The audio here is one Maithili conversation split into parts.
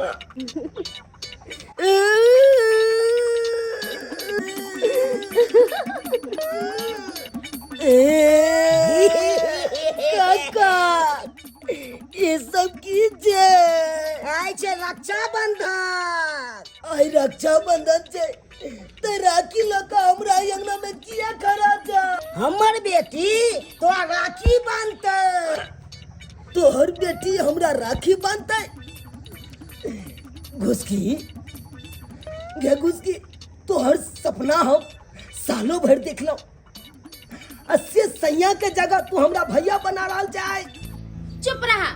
ए, काका ई सब की छै? आइ छै रक्षाबंधन। आइ रक्षाबंधन छै तऽ राखी लऽ कऽ हमरा अंगना में किया खड़ा छै? हमर बेटी तोरा राखी बांधतै। तोहर बेटी हमरा राखी बांधतै? घुसकी गे घुसकी, तोहर सपना हम सालों भरि देखलहुँ आ से सैया के जगह तू हमरा भैया बना रहल छै। चुप रहा,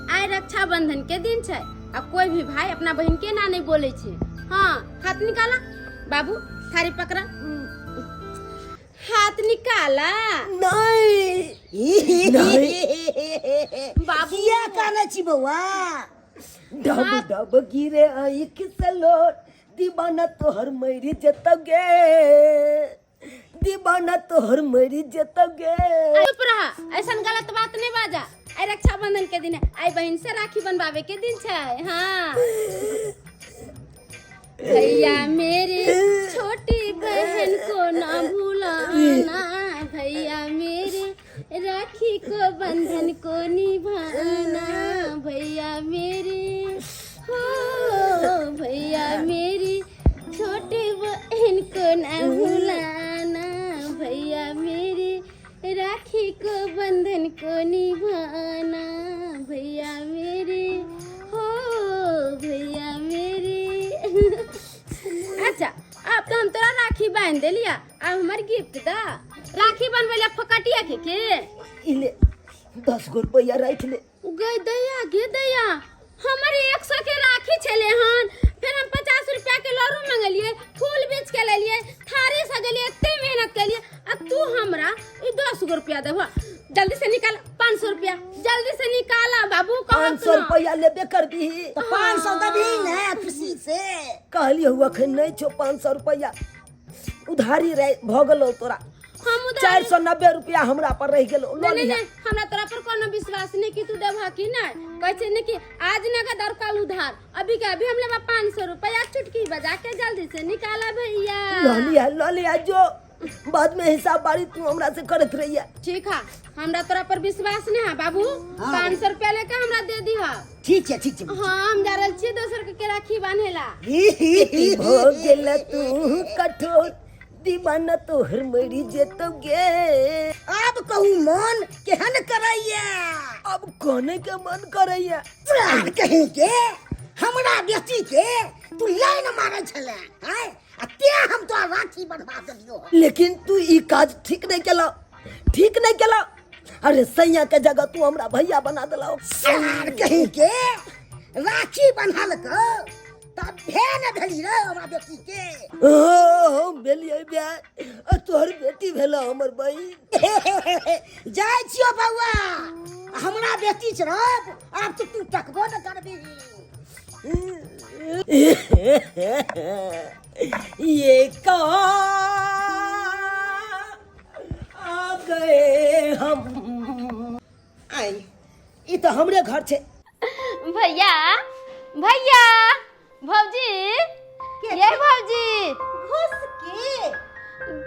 आइ रक्षाबंधन के दिन छै आ कोई भी भाई अपना बहन के ना नहीं बोले छै। हाँ, हाथ निकाला बाबू, थारी पकड़ा, हाथ निकाला। नहीं नहीं। बाबू। किया कानै छी बौआ? डब डब गिरे आँख से लोर, दीवाना तोहर मरी जतौ गे, दीवाना तोहर मरी जतौ गे। चुप रहा, ऐसा गलत बात नहीं बाजा। आई रक्षाबंधन के दिन है, आई बहन से राखी बनवावे के दिन छै। हाँ भैया मेरे छोटी बहन को ना भुलाना, भैया मेरे राखी को बंधन को निभाना, भैया मेरे, हो भैया मेरे छोटी बहन को ना भुलाना, भैया मेरे राखी को बंधन को निभाना, भैया मेरे, हो भैया मेरे। अच्छा, अब तो हम तोरा राखी बांध देलिया, अब हमर गिफ्ट दा। राखी बनबै ला फोकटिया के इले 10 गो रुपया राखि ले। गई दैया गे दैया, हमर 100 के राखी छले हन, फिर हम 50 रुपया के लड़ू मंगलिए, फूल बेच के लेलिए, थारी सजलिए, एते मेहनत केलिए आ तू हमरा ई 10 गो रुपया देबह। जल्दी से निकाल 500 रुपया, जल्दी से निकाला बाबू। कहाँ 500 रुपया लेबे करबी? तऽ 500 देबही ने खुशी से। कहलियै हुआ अखन नहीं छौ 500 रुपया, उधारी रह भऽ गेलौ तोरा। हम उधारी 490 रुपया हमरा पर रहि गेलौ, लऽ नहीं नहीं लिहे। नहीं, हमरा तोरा पर कोनो विश्वास नहीं कि तू देबह कि नहीं। कहै छै ने कि आज नगद और कल उधार, अभी के अभी हम लेबा 500 रुपया, चुटकी बजा के जल्दी से निकाला भैया। लऽ लिहे, लऽ लिहे, जो बाद में हिसाब बारी तू हमरा से करत रहिया। ठीक है, हमरा तोरा पर विश्वास नहीं है बाबू। हाँ। 500 रुपया लेके हमरा दे दीह। ठीक छै, ठीक छै। हाँ, हम जा रहल छियै दोसर के राखी बांधेला। भऽ गेल तू कठोर, दीवाना तोहर मरि जेतौ गे। आब कहू मन केहन करैया? अब कोने के मन करैया? प्राण कहीं के, हमरा बेटी के तू लाइन मारै छले आय, आ ते हम तोरा राखी बंधवा देलियो। लेकिन तू ई काज ठीक नहीं केला, ठीक नहीं केला। अरे सैया के जगह तू हमरा भैया बना देला। सार कहीं के, राखी बन्हल क तब भे न भेली रे हमरा बेटी के। ओ, हम भेलियै बे आ तोहर बेटी भेला हमर बहिन। जाइ छियो बौआ, हमरा बेटी चढ़ब आब तो तू तकबो न करबी। ये कहाँ आ गए हम? आई ई तऽ हमरे घर छै। भैया, भैया, भौजी, ये भौजी। घुस के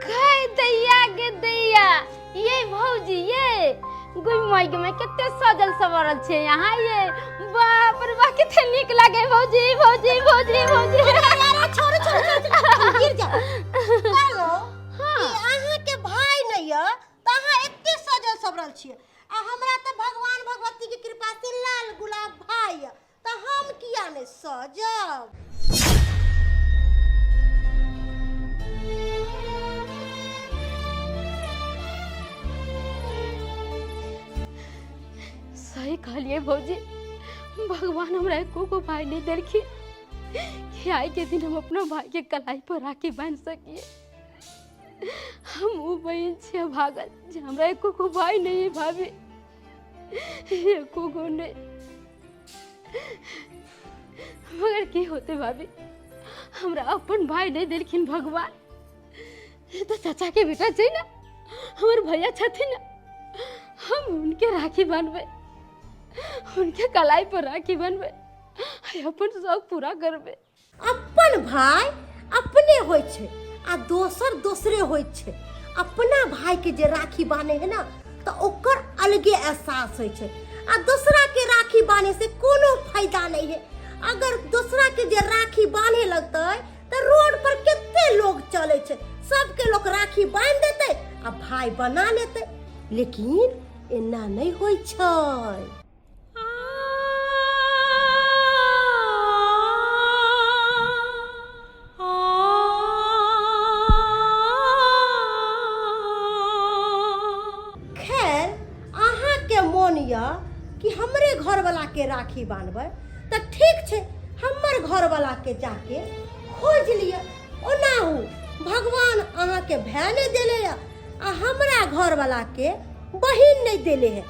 गई दैया गे दैया, ये भौजी ये गुई माई गे माई, कते सजल सवरल छे यहाँ ये। बाप रे बा, कते नीक लागे भौजी, भौजी, भौजी, भौजी। अरे छोड़ छोड़ छोड़, गिर जा। कहलो हाँ। कि अहाँ के भाई नहीं है त अहाँ एते सजल सवरल छियै, आ हमरा त भगवान भगवती के कृपा से लाल गुलाब भाई है, त हम किया नहीं सजब? सही कहलिए भौजी, भगवान हमरा एको गो भाई नहीं देलखिन कि आइ के दिन हम अपना भाई के कलाई पर राखी बांध सकिए। हम उ बहन छियै भागल जे हमरा एको गो भाई नहीं है भाभी, एको गो नहीं। मगर की होते भाभी, हमरा अपन भाई नहीं देलखिन भगवान, तो चाचा के बेटा छै ना, हमर भैया छथिन ना, हम उनके राखी बांधबै, उनके कलाई पर राखी बांधबै। आइ अपन शौक पूरा करबै। अपन भाय अपने होइ छै आ दोसर दोसरे होइ छै। अपना भायके जे राखी बान्है है ने तऽ ओकर अलगे एहसास होइ छै, आ दोसरा के राखी बान्हे से कोनो फायदा नहीं है। अगर दोसरा के जे राखी बान्हे लगतै तऽ रोड पर कते लोग चलै छै, सबके लोग राखी बान्हि देतै आ भाय बना लेतै, लेकिन एना नहि होइ छै। खैर, अहाँके मोन यऽ कि हमरे घरवलाके राखी बान्हबै तऽ ठीक छै, हमर घरवलाके जाके खोजि लिअ। ओनाहु भगवान अहाँके भाय नहि देले यऽ आ हमरा घरवलाके बहिन नहि देले है।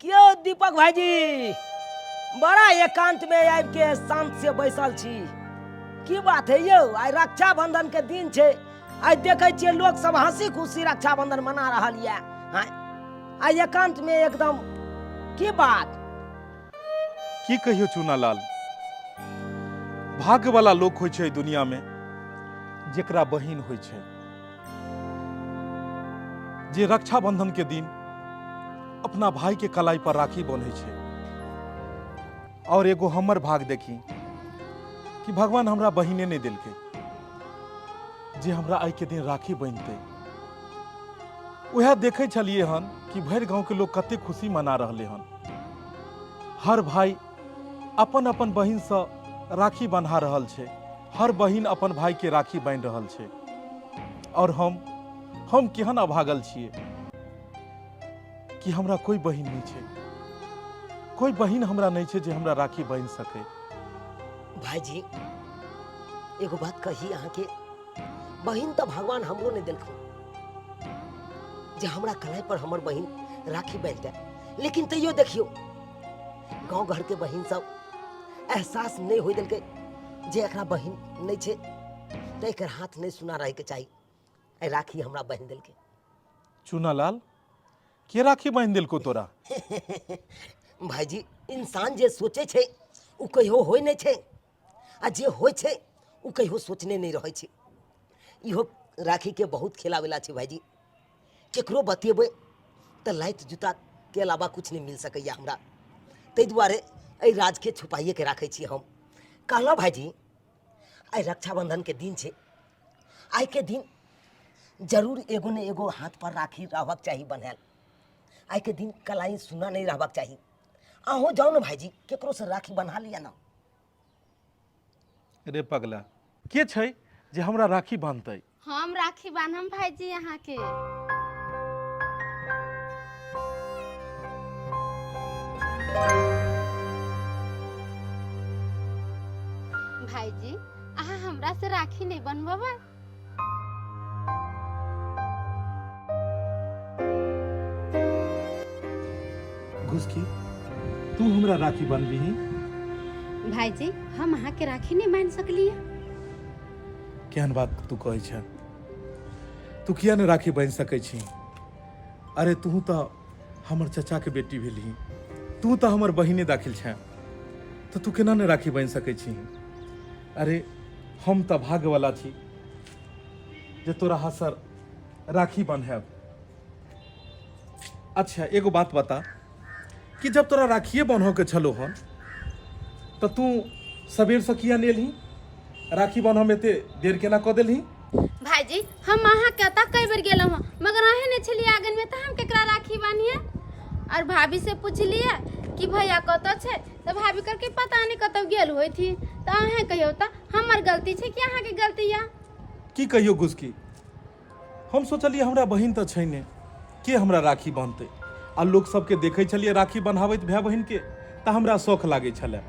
क्यों दीपक भाईजी, बड़ा एकांत में आबि के शांत से बैसल छी, की बात है यौ? आइ रक्षाबंधन के दिन छै, आइ देखै छियै लोक सब हंसी खुशी रक्षाबंधन मना रहल यऽ, आइ एकांत में एकदम, की बात? की कहियो चूनालाल, भाग्य वाला लोक होइ छै दुनिया में जेकरा बहिन होइ छै, जे रक्षाबंधन के दिन अपना भाई के कलाई पर राखी बन्है छै। और एगो हमर भाग देखी कि भगवान हमरा बहिने नहीं देलकै जे हमरा आइ के दिन राखी बन्हतै। वएह देखै छलियै हन कि भरि गांव के लोग कते खुशी मना रहले हन, हर भाई अपन अपन बहिन से राखी बन्हा रहल छै, हर बहिन अपन भाई के राखी बान्हि रहल छै, और हम केहन अभागल छियै कि हमरा कोई बहिन नहीं छै, कोई बहिन हमरा नहीं छै जे हमरा राखी बान्हि सकै। भाईजी एगो बात कही अहाँके, बहिन तऽ भगवान हमरो नहि देलखुन जे हमरा कलाई पर हमर बहिन राखी बान्हितै, लेकिन तैयो देखियौ गाँव घरके बहिन सब एहसास नहि होइ देलकै जे एकरा बहिन नहि छै तऽ एकर हाथ नहि सुना रहैके चाही, एहि राखी हमरा बान्हि देलकै। चूनालाल, के राखी बान्हि देलको तोरा? भाईजी इंसान जे सोचै छै ओ कहियो होइ नहि छै, आ जे होइ छै ओ कहियो सोचने नहि रहै छै। इहो राखीके बहुत खेलावेला छै भाईजी, केकरो बतेबै तऽ लाइत जूताके अलावा किछु नहि मिल सकैए हमरा, ताहि दुआरे एहि राजके छुपाइएके राखै छी हम। कहलहुँ भाईजी आइ रक्षाबंधनके दिन छै, आइके दिन जरूर एगो ने एगो हाथ पर राखी रहबाक चाही बन्हायल, आइके दिन कलाई सुना नहीं रहबाक चाही। अहूँ जाउ ने भाईजी, केकरोसँ राखी बन्हा लिअ ना। रे पगला, के छै जे हमरा राखी बान्हतै? हम राखी बान्हम भाईजी अहाँके। भाईजी अहाँ हमरा से राखी नहीं बनबबै? घुसकी, तू हमरा राखी बनबिही? भाईजी हम अहाँ के राखी नहीं बान्हि सकलियै। केहन बात तू कहै छ, तू किया ने राखी बान्हि सकै छी? अरे तू तऽ हमर चचा के बेटी भेलही, तू तऽ हमर बहिने दाखिल छे, तऽ तू केना ने राखी बान्हि सकै छी? अरे हम तऽ भाग्यवाला छी जे तोरा हाथसँ राखी बन्हायब। अच्छा एगो बात बता कि जब तोरा राखिए बन्हऽ के छलो हन तऽ तू सबेरसँ किया नहि एलही? राखी बन्हऽमे एते देर केना कऽ देलही? भाईजी हम अहाँ के ओतऽ कई बेर गेलहुँ हँ, मगर अहें नहि छलियै आंगन में, तऽ हम केकरा राखी बान्हिए? और भाभी से पुछलियै कि भैया कतऽ छै, तऽ भाभी कहलकै पता नहि कतऽ गेल होथिन। तऽ अहें कहियौ तऽ हमर गलती छै कि अहाँके गलती यऽ? की कहियौ गुस्की, हम सोचलियै हमरा बहिन तऽ छै नहि, के हमरा राखी बान्हतै? आ लोक सबके देखै छलियै राखी बन्हाबैत भाय बहिनके तऽ हमरा शौख लागै छलै,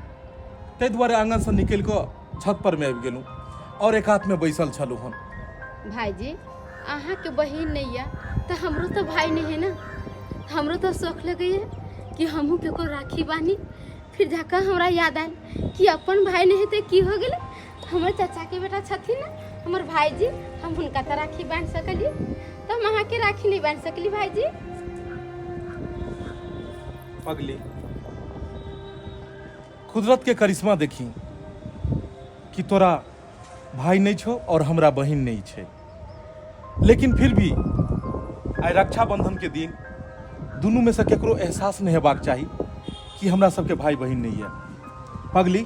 ताहि दुआरे आङ्गनसँ निकलि कऽ छत परमे आबि गेलहुँ। और एकात में बैसल छलहुँ हन। भाईजी अहाँके बहिन नहीं है तो हमरो तो भाई नहीं है ना, हमरो तो शौक लगैए कि हमहूँ केकरो राखी बानी। फिर जाकर हमरा याद आयल कि अपन भाई नहीं है तो की हो गेलै, हमर चाचा के बेटा छथिन ना हमर भाईजी, हम हुनका तो राखी बान्हि सकलियै, तो हम अहाँके राखी नहीं बान्हि सकली भाईजी। पगली कुदरत के करिश्मा देखी कि तोरा भाई नहीं छो और हमरा बहिन नहीं छे, लेकिन फिर भी आइ रक्षाबंधन के दिन दुनू में से केकरो एहसास नहीं हेबाक चाही कि हमरा सबके भाई बहिन नहीं है। पगली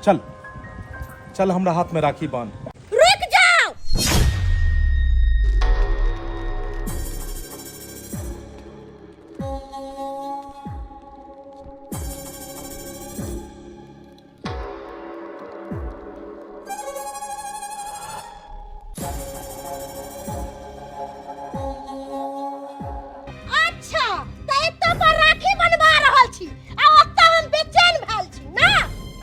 चल चल हमरा हाथ में राखी बांध। रुक जाओ। अच्छा त एतऽ पर राखी बनवा रहल छी आ ओतऽ हम बेचैन भेल छी ना?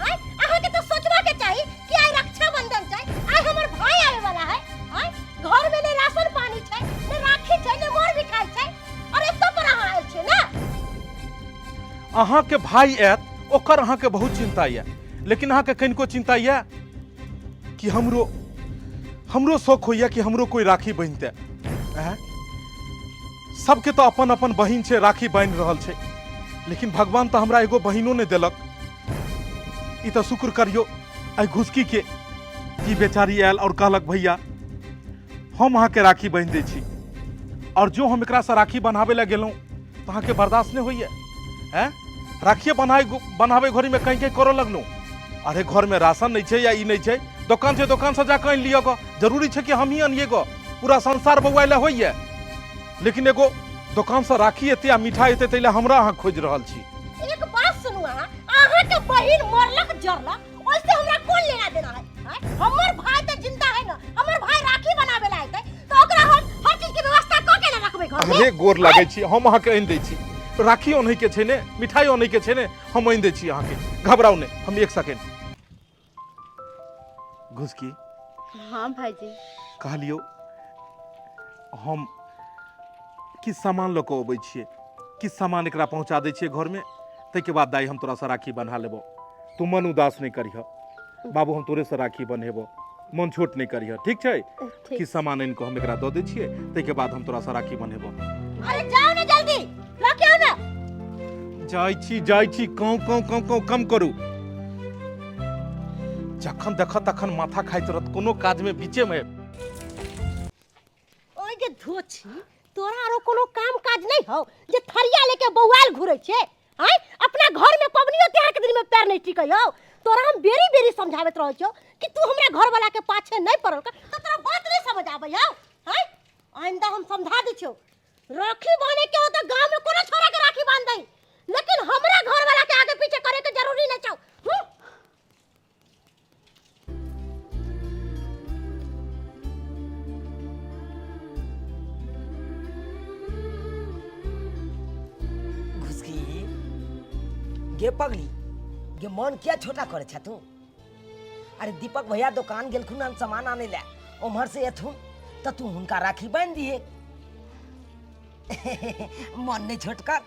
आँय, अहाँके तऽ सोचबाके चाही कि आइ रक्षाबंधन छै, आइ हमर भाई आवे वाला है। आँय, घर में ने राशन पानी छै, ने राखी छै, ने मोर मिठाई छै, और एतऽ पर अहाँ आयल छियै ना? अहाँके भाई आयत ओकर अहाँके बहुत चिंता यऽ, लेकिन अहाँके कनिको चिंता यऽ कि हमरो हमरो शौक होइए कि हमरो कोई राखी बन्हितै? आँय, सबके तऽ अपन अपन बहिन छै, राखी बान्हि रहल छै, लेकिन भगवान तऽ हमरा एगो बहिनो नहि देलक। ई तऽ शुक्र करियौ एहि घुसकी के कि बेचारी आयल और कहलक भैया हम अहाँके राखी बान्हि दै छी, और जो हम एकरासँ राखी बन्हाबै लए गेलहुँ तऽ अहाँके बर्दाश्त नहि होइए। हैं, राखिए बन्हाइ बन्हाबै घड़ीमे कहीं कहीं करऽ लगलहुँ, अरे घरमे राशन नहि छै या ई नहि छै, दोकान छै दोकानसँ जाकऽ आनि लिअ गऽ, जरूरी छै कि हमही अनिए गऽ? पूरा संसार बौआइ लए होइए, लेकिन एगो दोकानसँ राखी एतै आ मिठाई एतै ताहि लए हमरा अहाँ खोजि रहल छी। एक बात सुनू, अहाँ अहाँके बहिन मरलक जरलक ओइसे हमरा कोन लेना देना है? आँय? हमर भाई तऽ जिंदा है ना, हमर भाई राखी बनावे ला एतै तऽ ओकरा हम हर चीज के व्यवस्था कऽ के ना रखबै घर में? अरे गोर लागै छी हम, अहाँके आनि दै छी राखी, अनैके के छै ने, मिठाई अनैके छै ने, हम आनि दै छी अहाँके, घबराउ नहि, हम एक सेकेंड। घुसकी। हाँ भाईजी। कहलियौ हम किछु सामान लऽ कऽ अबै छियै, किछु सामान एकरा पहुँचा दै छियै घरमे, ताहिके बाद दाइ हम तोरासँ राखी बन्हा लेबौ, तू मन उदास नहि करिह बाबू, हम तोरेसँ राखी बन्हेबौ, मन छोट नहि करिह, ठीक छै? ठीक। किछु सामान आनि कऽ हम एकरा दऽ दै छियै, ताहिके बाद हम तोरासँ राखी बन्हेबौ। अरे जाओ ना जल्दी, लऽ के आओ ना। जाइ छी जाइ छी, काँव काँव काँव काँव कम करू, जखन देखत तखन माथा खाइत रहत कोनो काजमे बीचेमे। ओइ गे धोछी, तोरा आरो कोनो काम काज नहीं हौ जे थरिया लेके बौआल घुरै छे? आँय, अपना घर में पबनियो त्योहार के दिन में पैर नहीं टिकै हौ। तोरा हम बेरी बेरी समझाबैत रहै छियौ कि तू हमरा घर वाला के पाछे नहीं पड़ल कर, तो तोरा बात नहीं समझ आबै हौ? आँय, आइंदा हम समझा दै छियौ, राखी बांधे के हो तो गांव में कोनो छोरा के राखी बांध दई, लेकिन हमरा घर वाला के आगे पीछे करे के जरूरी नहीं छौ। हूं? घुसकी गे पगली गे, मन किया छोटा करे छा तू? अरे दीपक भैया दुकान गेलखुन हन सामान आने ले, उम्हर से एथुन तो तू हुनका राखी बांध दिए, मन नहीं छोट कर।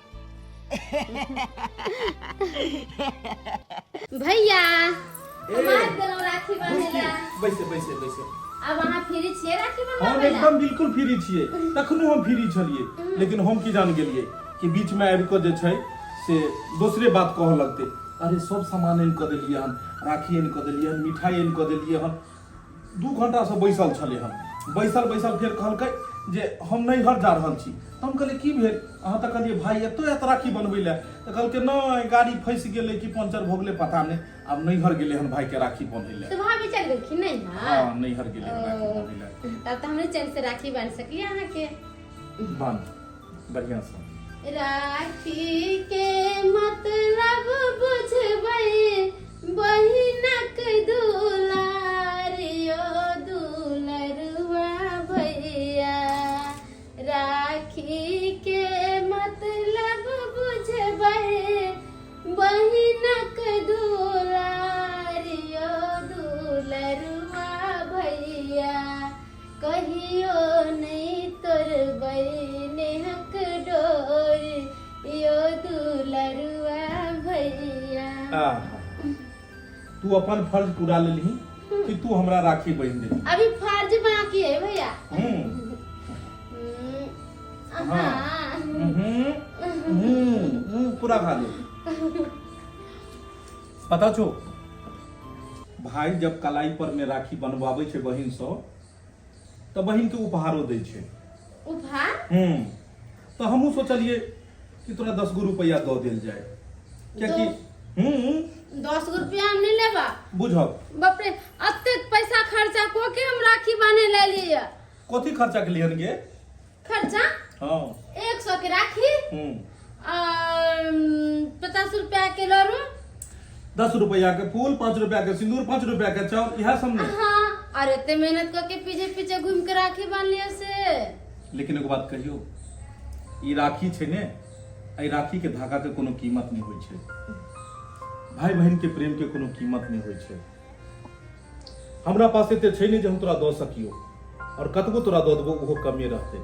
भैया हम आबि गेलहुँ राखी बांधे ला। बैसे बैसे बैसे। आब अहाँ फ्री छियै राखी हम बंधाबै ला? एकदम बिल्कुल फ्री छियै, तखनो हम फ्री छलियै, लेकिन हम की जान गेलियै कि बीच में आबि कऽ जे छै से दोसरे बात कहऽ लगतै। अरे सब सामान आनि कऽ देलियै हन, राखी आनि कऽ देलियै हन, मिठाई आनि कऽ देलियै हन, 2 घंटासँ बैसल छलै हन, बैसल बैसल फेर कहलकै जे हम नैहर जा रहल छी। तऽ हम कहलियै की भेल, अहाँ तऽ कहलियै भाय एतौ आयत राखी बनबै लए, तऽ कहलकै नहि गाड़ी फँसि गेलै कि पंचर भऽ गेलै पता नहि, आब नैहर गेलै हन भाईके राखी बन्है लए। तऽ भाभी चलि गेलखिन नैहर? हँ नैहर गेलै हन राखी बन्है लए। तब तऽ हमरे चैन से राखी बान्हि सकलियै अहाँके। बान्ह बढ़िआँसँ। राखी के मतलब बुझबै बहिनक दुलारियो दुलरुआ भैया, राखी के मतलब बुझबै बहिनक दुलारियो दुलरुआ भैया। आहा। तू अपन फर्ज पूरा लेलही कि तू हमरा राखी बहिन देली। अभी फर्ज बाकी है भैया। हाँ। हाँ। पूरा खा ले। पता छो भाई, जब कलाई पर में राखी बनवाबै छै बहिन सँ, तऽ बहिन के उपहारो दै छै। उपहार? तऽ हमहूँ सोचलियै कि तोरा 10 गो रुपैआ दऽ देल जाय, कियाकि 10 गो रुपया हम नहीं लेबा। बुझब। बाप रे, अतेक पैसा खर्चा को के हम राखी बांधे ले लिए। कथी खर्चा के लिए गे? खर्चा? हाँ। 100 के राखी और 50 रुपया के लड़ू। 10 रुपया के फूल, 5 रुपया के सिंदूर, 5 रुपया के चाउर, इएह सब ने? हाँ, और एते मेहनत करके पीछे पीछे घूम के राखी बांध लिया से। लेकिन एगो बात कहियो, ई राखी छै ने, एहि राखी के धागा के कोनो कीमत नहि होइ छै, भाई बहिन के प्रेम के कोनो कीमत नहि होइ छै। हमरा पास एते छै नहि जे हम तोरा दऽ सकियो, और कतबो तोरा दऽ देबो, ओहो कमे रहतै।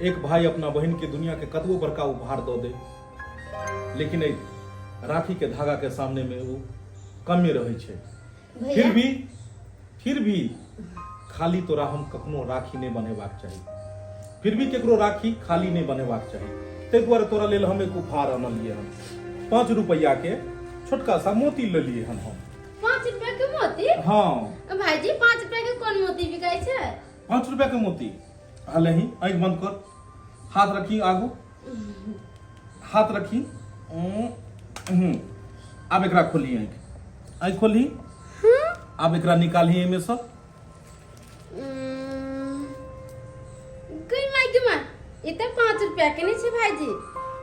एक भाई अपना बहिन के दुनिया के कतबो बड़का उपहार दऽ दे, लेकिन एहि राखी के धागा के सामने में ओ कमे रहै छै। भैया। फिर भी खाली तोरा हम कखनो राखी नहि बनेबाक चाही। फिर भी केकरो राखी खाली नहि बनेबाक चाही। ताहि दुआरे तोरा लेल हम एक उपहार अनलियै हन। 5 रुपैआ के छोटका सा मोती लेलियै हन हम। 5 रुपया के मोती? हाँ। भाईजी, 5 रुपया के कोन मोती बिकाय छै? 5 रुपया के मोती हले ही। आँखि बंद कर, हाथ रखी आगू, हाथ रखी। आब एकरा खोली, आँखि, आँखि खोली। आब एकरा निकालही एहिमे सँ। गई माय के माय, ई तऽ 5 रुपया के नहि छै भाईजी।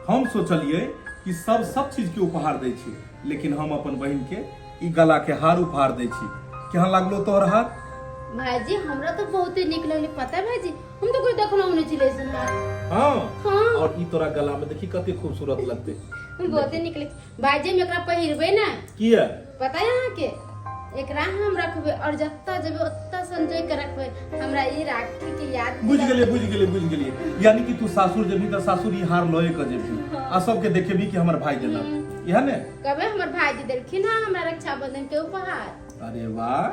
हम सोचलियै कि सब सब चीज के उपहार दै छी, लेकिन हम अपन बहिन के ई गला के हार उपहार दै छी। केहन लागलो तोहर हार? भाईजी, हमरा तऽ बहुते नीक लगलै। पता है भाईजी, हम तऽ कोई देखलो नहि छलै ऐसन हार। हाँ? हाँ। और ई तोरा गला में देखी, कते खूबसूरत लगते। बहुते नीक लगै भाईजी। हम एकरा पहिरबै ने। किया? पता है अहाँके, एकरा हम रखबै और जतऽ जेबै ओतऽ संजोइ के रखबै। हमरा ई राखी के याद। बुझि गेलियै, बुझि गेलियै, बुझि गेलियै। यानी कि तू सासुर जेबही तऽ सासुर ई हार लए के जेबही आ सबके देखेबही कि हमर भाई देलक, इएह ने? कबे हमर भाईजी देलखिन हँ हमरा रक्षाबंधन के उपहार। अरे वाह!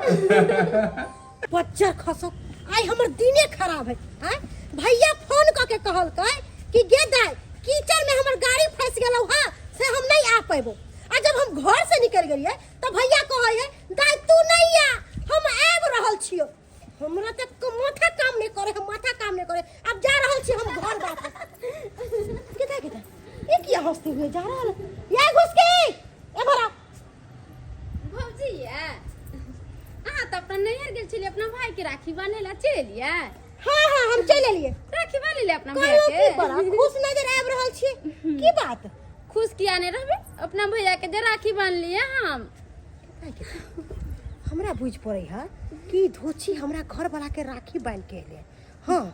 बच्चर खसो, आइ हमर दिने खराब है। आय भैया फोन कऽ के कहलकै कि गे दाइ, कीचड़ में हमर गाड़ी फंस गेलौ हँ, से हम नहीं आ पेबो। आ जब हम घर से निकल गेलियै तऽ भैया कहै है, दाइ तू नहीं आ, हम आबि रहल छियौ। हमरा तऽ माथा काम नहीं करे है, माथा काम नहीं करे। अब जा रहल छी हम घर वापस। किधर किधर ये किया हंसते हुए जा रहल है? ये घुस के ए भरा। भौजी, ये अहाँ तऽ अपना नैहर गेल छलियै, अपना भाई के राखी बान्है लए चलि एलियै? हाँ हाँ, हम चलि एलियै। राखी बान्ह लेलियै अपना भैया कहलहुँ के? की बड़ा खुश नजर आबि रहल छी, की बात? खुश किया नहि रहबै? अपना भैया के जे राखी बान्हलियै हम। हमरा बुझि पड़ै है कि धोछी हमरा घर वाला के राखी बान्हि के एलै। हाँ,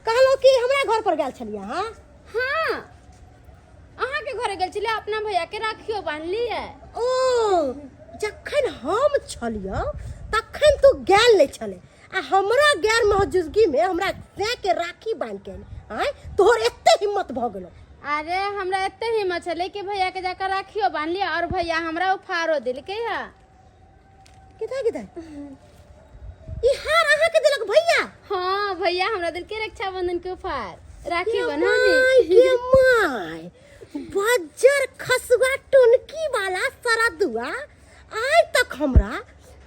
कहलहुँ कि हमरा घर पर गेल छलियै अहाँ? हाँ, अहाँके घरे गेल छलियै, अपना भैया के राखियो बान्हलियै। ओ, जखन हम छलियौ तखन तू गेल नहि छलै, आ हमरा गैर मौजूदगी में हमरा से के राखी बान्हि के एलै। आँय, तोहर एते हिम्मत भऽ गेलौ? अरे, हमरा एते हिम्मत छलै कि भैया के जाकर राखियो बान्हलियै और भैया हमरा उपहारो देलकै है। किधर किधर ई हार अहाँके देलक भैया? हाँ, भैया हमरा देलकै रक्षाबंधन के उपहार, राखी के बन्हानी। माय के माय, बज्जर खसुआ टुनकी वाला सरदुआ आइ तक हमरा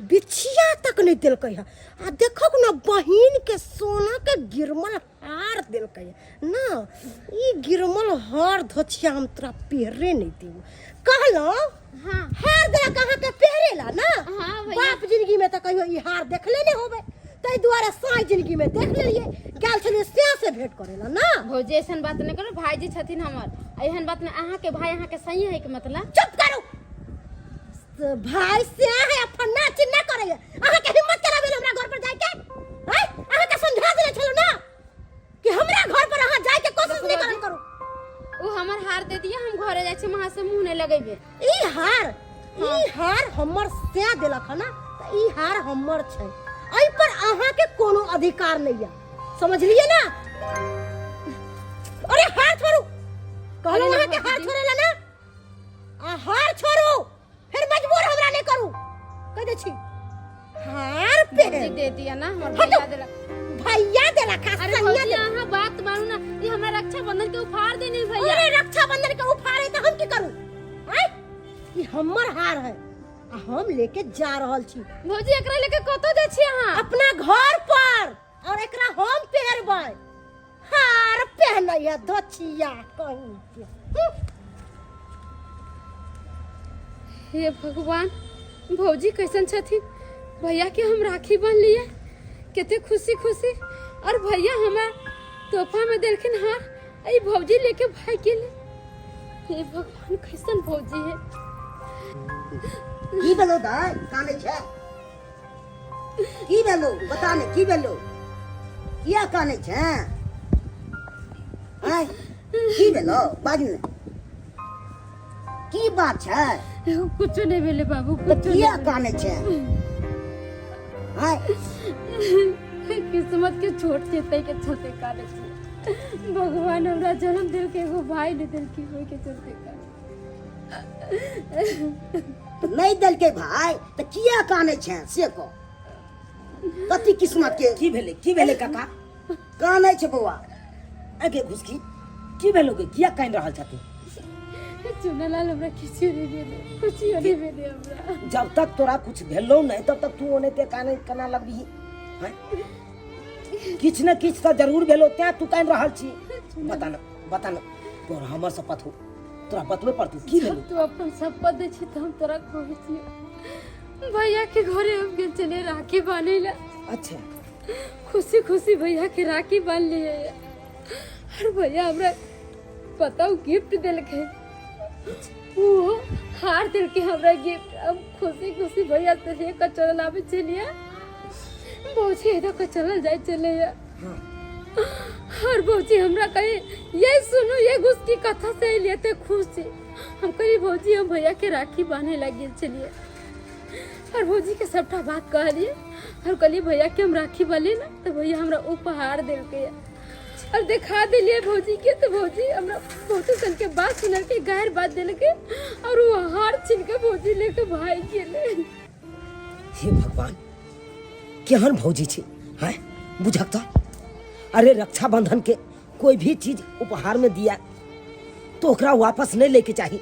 बिछिया तक नहीं देलकै है, आ देखो न, बहिन के सोना के गिरमल हार देलकै है ना। ई गिरमल हार धोछिया हम तोरा पहिरे नहीं देबो। कहलहुँ हाँ। हार देलक अहाँके पहिरे ला ना? हाँ भैया। बाप जिंदगी में तऽ कहियो ई हार देखले नहीं होबे, ताहि दुआरे साँझ जिंदगी में देख लेलियै। गेल छलियै सैं से भेंट करे ला ना? भौजी, ऐसन बात नहीं करो, भाईजी छथिन हमर। एहन बात नहीं, अहाँके भाई अहाँके सही है के मतलब? चुप करू। भाई से है फन्ना चिन्ना करे है। अहाँके हिम्मत केना भेल हमरा घर पर जाय के? हैं, अहाँके समझा देने छलहुँ ना कि हमरा घर पर अहाँ जाय के कोशिश नहीं करल करू। ओ हमर हार दे दिया, हम घरे जाइ छी, वहाँ से मुंह नहीं लगेबे। ई हार हमर से देलक है ना, तऽ ई हार हमर छै। एहि पर अहाँके कोनो अधिकार नहीं है, समझलिए ना? अरे, हार छोड़ू कहलहुँ। अरे अहाँके हार भौजी। छोड़े ला ना, आ हार छोड़ू, फिर मजा कह दै छी हार पे दे दिया ना हमर हटो। भैया देलक। भैया देलक आ अरे सैया भौजी देलक। अहाँ बात मानू ना, ई हमरा रक्षाबंधन के उपहार देनी भैया। अरे रक्षाबंधन के उपहार है तो हम की करू? आय ई हमर हार है आ हम लेके जा रहल छी। भौजी एकरा लेके कतौ जाइ छी अहाँ? अपना घर पर, और एकरा हम पहिरबै। हार पहनै है धोचिया कहीं के। हे भगवान, भौजी कैसन छथिन? भैया के हम राखी बांध लिए कते खुशी खुशी, और भैया हमरा तोहफा में देलखिन हार, ई भौजी लेके भाग गेले। हे भगवान, कैसन भौजी है। की भेलो दाइ, कानै छै? की भेलो बता ने, की भेलो, किया कानै छै? आँय, की भेलो बाजू ने, की बात छै? कुछो नहीं भेले बाबू, तऽ कुछो किया नहीं। कानै छै? आँय, किस्मत के छोट छै तै के चलते कानै छै। भगवान हमरा जन्म दिल के एगो भाई नहीं देलखिन, ओहि के चलते कानै। तऽ नहि देलकै भाई तऽ किया कानै छै से कह, कथी किस्मत के? की भेलै, की भेलै काका? कानै छै बौआ। आगे घुसकी, की भेलो गे, किया कानि रहल छथिन? चुनालाल हमरा किछु नहीं भेलै, कुछो नहीं भेलै हमरा। जब तक तोरा कुछ भेलो नहीं तब तक तू ओनाहिते काने केना लगबिही? हैं? किछु ने किछु तऽ जरूर भेलो तें तू कानि रहल छी। बता न, बता न, तोरा हमर शपथ हो, तोरा बतबे पड़तौ की भेलो। जब तू अपन शपथ दै छी तऽ हम तोरा कहै छियौ, भैया के घरे हम गेल छलियै राखी बान्है लए। अच्छा। खुशी खुशी भैया के राखी बांध लिए, और भैया हमरा बताउ गिफ्ट देलकै, वो हार देलकै हमरा गिफ्ट। अब खुशी खुशी भैया से लेकर चलल आबै छलियै, भौजी एतऽ के चलल जाइ छलैया। और भौजी हमरा कही ये सुनू ये घुसकी कथा से एलियै ते खुश छी। हम कही भौजी हम भैया के राखी बांधे लग गेल छलियै, और भौजी के सबटा बात कहलियै, और कहलियै भैया के हम राखी बांधलियै ने तऽ भैया हमरा उपहार देलकै, और देखा देलियै भौजी के तऽ भौजी हमरा बहुते सन के बात सुनलकै, गारि बात देलकै, और वो हार छीन के भौजी लेके भागि गेलै। हे भगवान, केहन भौजी छी हैं, बुझक तऽ। अरे रक्षाबंधन के कोई भी चीज उपहार में दिया तो ओकरा वापस नहीं लेके चाही।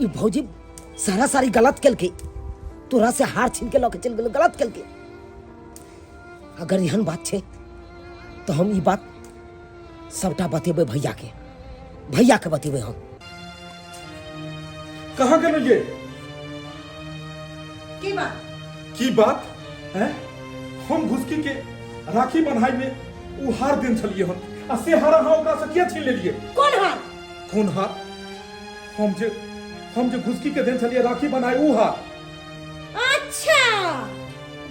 ई भौजी सारा सारी गलत केलकै, तोरा से हार छीन के लऽ के चलि गेलै, गलत केलकै। अगर एहन बात छै तऽ हम ई बात सबटा बतेबै भैया के, भैया के बतेबै हम। कहाँ गेलो ये? की बात? की बात हैं? हम घुसकी के राखी बन्हाई में उ हार देन छलिए हन, आ से हार अहाँ ओकरा से किया छीन लेलिए? कोन हार? कोन हार? हम जे घुसकी के देन छलिए राखी बन्हाई उ हार। अच्छा,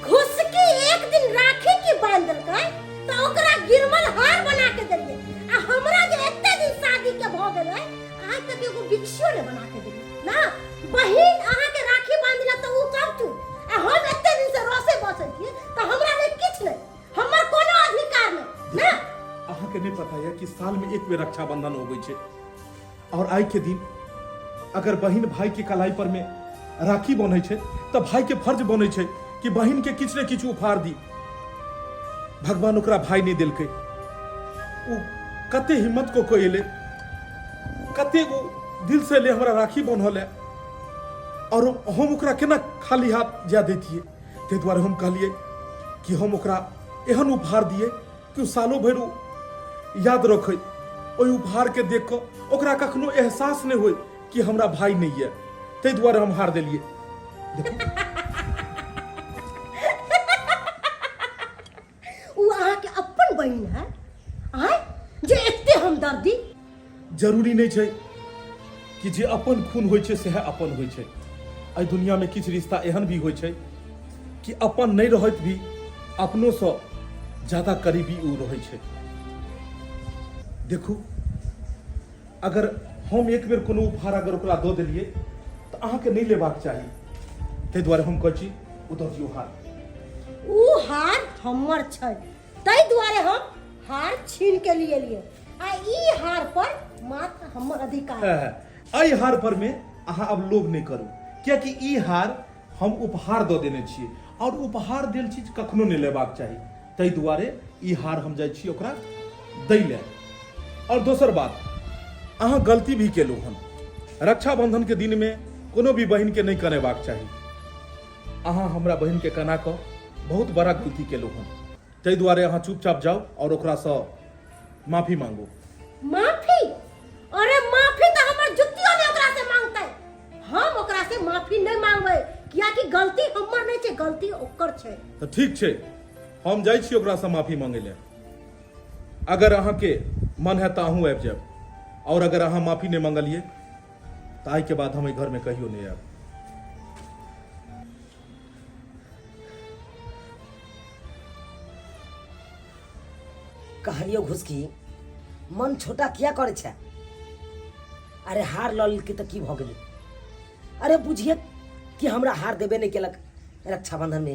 घुसकी एक दिन राखी की बांध देलकै तऽ ओकरा गिरमल हार बना के देलिए, आ हमरा जे एते दिन शादी के भऽ गेलै आज तक एगो बिछियो ने बना के देलिए ना। बहिन अहाँ के राखी बांधला तऽ उ सब चूर, आ हम एते दिन से रोसे बसै छी तऽ हमरा लेल किछु नहि, हमर कोनो अधिकार नहि ना। अहाँ के नहीं पता है कि साल में एक बेर रक्षाबंधन होबै छै, और आइ के दिन अगर बहिन भाई के कलाई पर में राखी बन्है छै तऽ भाई के फर्ज बनै छै कि बहिन के किछु ने किछु उपहार दी। भगवान ओकरा भाई नहीं देलकै, ओ कते हिम्मत कऽ के एलै, कते ओ दिल से एलै हमरा राखी बन्हल है, और हम ओकरा केना खाली हाथ जा दैतियै। ताहि दुआरे हम कहलियै कि हम ओकरा एहन उपहार दियै कि ओ सालो भरि ओ याद रखै, ओहि उपहारके देख कऽ ओकरा कखनो एहसास नहि होइ कि हमरा भाई नहि यऽ, ताहि दुआरे हम हार देलियै। देखू ओ अहाँके अपन बहिन है आँय जे एते हमदर्दी? जरूरी नहि छै कि जे अपन खून होइ छै सएह अपन होइ छै। एहि दुनियामे किछु रिश्ता एहन भी होइ छै कि अपन नहि रहैत भी अपनोसँ ज्यादा करीबी ओ रहै छै। देखू, अगर हम एक बेर कोनो उपहार अगर ओकरा दऽ देलियै तऽ अहाँके नहि लेबाक चाही, ताहि दुआरे हम कहै छी ओ दऽ दियौ हार। ओ हार हमर छै, ताहि दुआरे हम हार छीन के लिए लिए, आ ई हार पर मात्र हमर अधिकार। एहि हार पर में अहाँ अब लोभ नहीं करू, कियाकि ई हार हम उपहार दऽ देने छियै आओर उपहार देल चीज कखनो नहि लेबाक चाही ताहि दुआरे ई हार हम जाइ छी ओकरा दै लए आओर दोसर बात अहाँ गलती भी केलहुँ हन रक्षाबंधनके दिनमे कोनो भी बहिनके नहि कनेबाक चाही अहाँ हमरा बहिनके कना कऽ बहुत बड़ा गलती केलहुँ हन ताहि दुआरे अहाँ चुपचाप जाउ आओर ओकरासँ माफी मांगू माफी अरे माफी तऽ हमर जुत्तियो नहि ओकरा से मांगतै हम ओकरा से माफी नहि मांगबै कियाकि गलती हमर नहि छै गलती ओकर छै तऽ ठीक छै हम जाइ छी ओकरासँ माफी मांगै लए अगर अहाँके मन है तऽ अहूँ आबि जायब आओर अगर अहाँ माफी नहि मांगलियै तऽ आइके बाद हम एहि घरमे कहियो नहि आयब कहलियो घुसकी मन छोटा किया करे छै अरे हार लऽ लेलकै तऽ की भऽ गेलै अरे बुझिए कि हमरा हार देबे नहि केलक रक्षाबंधनमे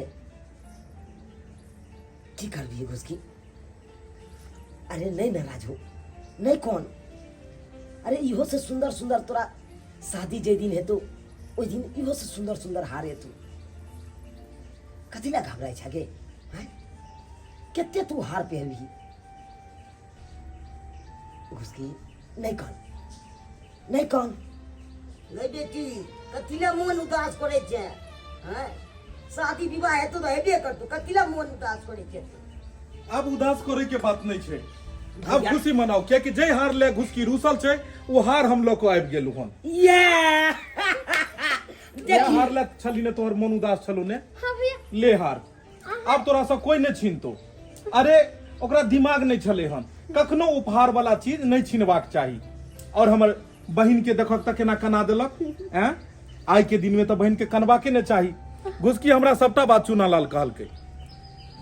की करबिही घुसकी अरे नहीं नाराज हो नहीं कौन अरे इहो से सुंदर सुंदर तोरा शादी जे दिन हेतौ ओहि दिन इहो से सुंदर सुंदर हार हेतौ कथी लए घबराइ छै गे आँय कते तू हार पहिरबिही घुसकी नहीं कौन नहीं कौन नहीं बेटी कथी लए मोन उदास करै छै हैं शादी विवाह हेतौ तऽ हेबे करतौ कथी लए मोन उदास करै छै आब उदास करे के बात नहीं छै आब खुशी मनाओ कियाकि जै हार ले घुसकी रूसल छै ओ हार हम लऽ कऽ आबि गेलहुँ हन ये ले हार ले छली ने तोहर मन उदास छलो ने हाँ भैया ले हार आब तोरा से कोई नहीं छीनतो अरे ओकरा दिमाग नहीं छले हन कखनो उपहार वाला चीज नहीं छीनबाक चाही और हमर बहिन के देखक तऽ केना कना देलक हैं आइ के दिन में तऽ बहिन के कनबाके ने चाही घुसकी हमरा सबटा बात चुनालाल कहलकै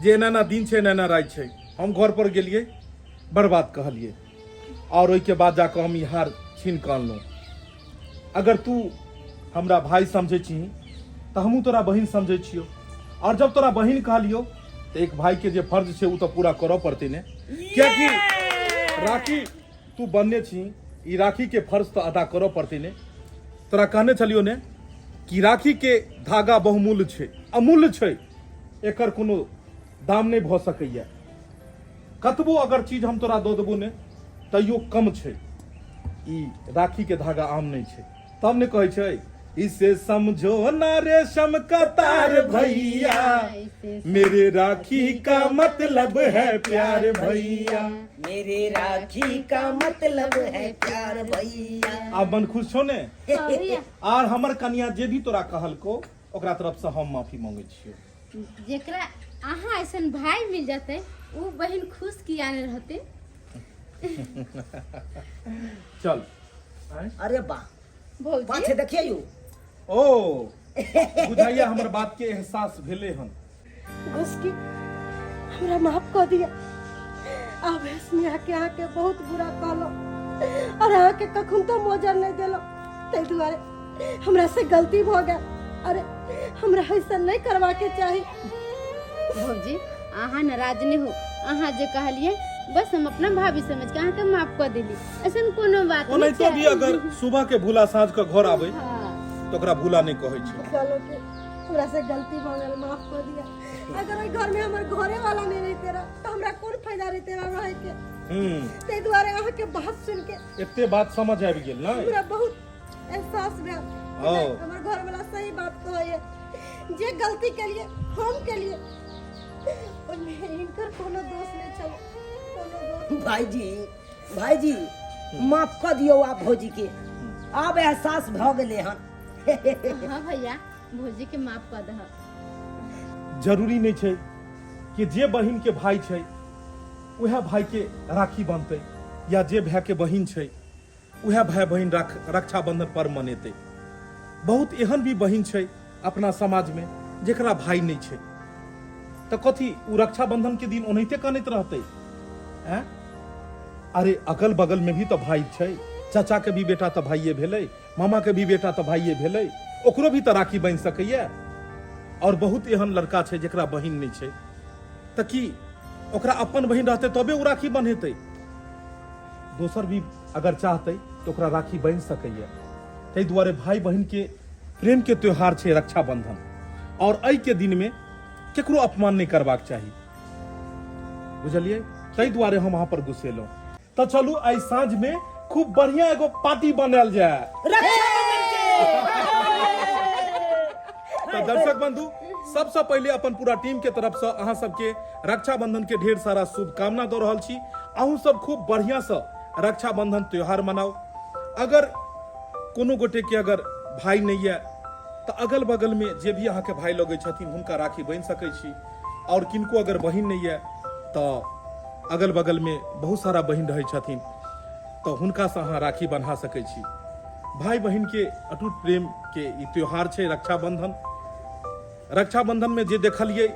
जे एना एना दिन छै एना एना राति छै हम घर पर गेलियै बर्बाद कहलियै और ओहिके बाद जाकऽ हम ई हार छीन कऽ अनलहुँ अगर तू हमरा भाई समझै छी तऽ हमहूँ तोरा बहिन समझै छियौ और जब तोरा बहिन कहलियौ तऽ एक भाई के जे फर्ज छै ओ तऽ पूरा करऽ पड़तै ने कियाकि राखी तू बनने छी ई राखी के फर्ज तऽ अदा करऽ पड़तै ने तोरा कहने छलियौ ने कि राखी के धागा बहुमूल्य छै अमूल्य छै एकर कोनो दाम नहि भऽ सकैया कतबो अगर चीज हम तोरा दऽ देबो ने तैयो कम छै ई राखी के धागा आम नहि छै तब ने कहै छै इसे समझो ना रेशम का तार भैया मेरे राखी का मतलब है प्यार भैया मेरे राखी का मतलब है प्यार भैया आब मन खुश छौ ने हाँ भैया आर हमर कनिया जे भी तोरा कहलको ओकरा तरफ से हम माफी मांगे छियौ जेकरा अहाँ ऐसन भाई मिल जाते वो बहन खुश किया नहीं रहते चल अरे वाह भौजी पाछे देखिए यौ ओ बुझाइया हमर बात के एहसास भेले हन घुसकी हमरा माफ कऽ दिया आवेश में आके अहाँके बहुत बुरा कहलहुँ और अहाँके कखन तो मोजर नहीं देलहुँ ताहि दुआरे हमरा से गलती भऽ गेल अरे हमरा ऐसा नहीं करवाके चाही भौजी अहाँ नाराज नहीं हो अहाँ जे कहलिए बस हम अपना भाभी समझ के अहाँके माफ कऽ देली ऐसन कोनो बात नहीं ओनाहितो भी छै। अगर सुबह के भूला साँझ के घर आवे हाँ तो ओकरा भूला नहीं कहै छै कहलहुँ कि हमरा से गलती भऽ गेल माफ कऽ दिया अगर ओहि घर में हमर घरे वाला नहीं रहिते रह तऽ हमरा कोन फायदा रहिते रह रहे के ताहि दुआरे अहाँके बात सुनि के एते बात समझ आबि गेल ने हमरा बहुत एहसास भेल कि ओ। नहि, हमर घर वाला सही बात कहैया जे गलती केलिए हम केलिए ओहिमे हिनकर कोनो दोष नहि छल कोनो दोष भाईजी भाईजी माफ कऽ दियौ आब भौजी के आब एहसास भऽ गेलै हन हाँ भैया भौजी के माफ कऽ दह जरूरी नहीं छै कि जे बहिन के भाई छै उएह भाई के राखी बांधतै या जे भाई के बहिन छै उएह भाई बहिन रक्षाबंधन पर्व मनेतै बहुत एहन भी बहिन छै अपना समाज में जेकरा भाई नहीं छै तऽ कथी ओ रक्षाबंधन के दिन ओनाहिते कनैत रहतै आँय अरे अगल बगल में भी तऽ भाई छै चाचा के भी बेटा तऽ भाइये भेलै मामा के भी बेटा तऽ भाइये भेलै ओकरो भी तऽ राखी बनि सकैया और बहुत एहन लड़का छै जेकरा बहिन नहि छै तऽ की ओकरा अपन बहिन रहतै तबे ओ राखी बन्हेतै दोसर भी अगर चाहतै तऽ ओकरा राखी बनि सकैया ताहि दुआरे भाई बहिन के प्रेम के त्योहार छै रक्षाबंधन आओर एहिके दिनमे केकरो अपमान नहि करबाक चाही, बुझलियै? ताहि दुआरे हम अहाँ पर गुस्सेलहुँ। तऽ चलू आइ साँझमे खूब बढ़िया एगो पार्टी बनायल जाय। तऽ दर्शक बंधु, सबसँ पहिले अपन पूरा टीम के तरफ से अहाँ सबके रक्षाबंधन के ढेर सारा शुभकामना दऽ रहल छी। अहूँ सब खूब बढ़िया से रक्षाबंधन त्योहार मनाउ। अगर कोनो गोटे के अगर भाई नहीं है तऽ अगल बगल में जे भी अहाँके भाई लगै छथिन हुनका राखी बान्हि सकै छी, और किनको अगर बहिन नहीं है तऽ अगल बगल में बहुत सारा बहिन रहै छथिन तऽ हुनकासँ अहाँ राखी बन्हा सकै छी। भाई बहिन के अटूट प्रेम के ई त्योहार छै रक्षाबंधन। रक्षाबंधन में जे देखलियै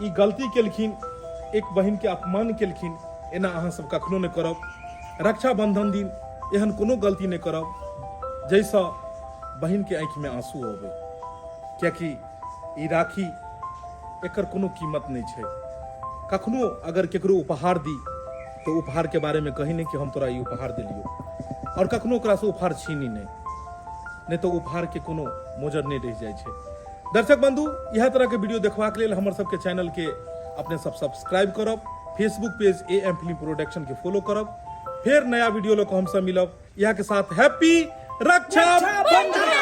ई गलती केलखिन, एक बहिन के अपमान केलखिन, एना अहाँ सब कखनो नहि करब। रक्षाबंधन दिन एहन कोनो गलती नहि करब जाहिसँ बहिन के आँखिमे आंसू अबै, कियाकि ई राखी एकर कोनो कीमत नहि छै। कखनो अगर केकरो उपहार दी तऽ उपहार के बारे में कही नहि कि हम तोरा ई उपहार देलियौ, और कखनो ओकरासँ उपहार छीनी नहि, नहि तऽ उपहार के कोनो मोजर नहि रहि जाइ छै। दर्शक बंधु, इएह तरह के वीडियो देखबाक लेल हमर सबके चैनल के अपने सब सब्सक्राइब करब, Facebook page A M film production के फॉलो करब। फेर नया वीडियो लऽ कऽ हमसब मिलब। इएह के साथ हैप्पी रक्षा बंधन।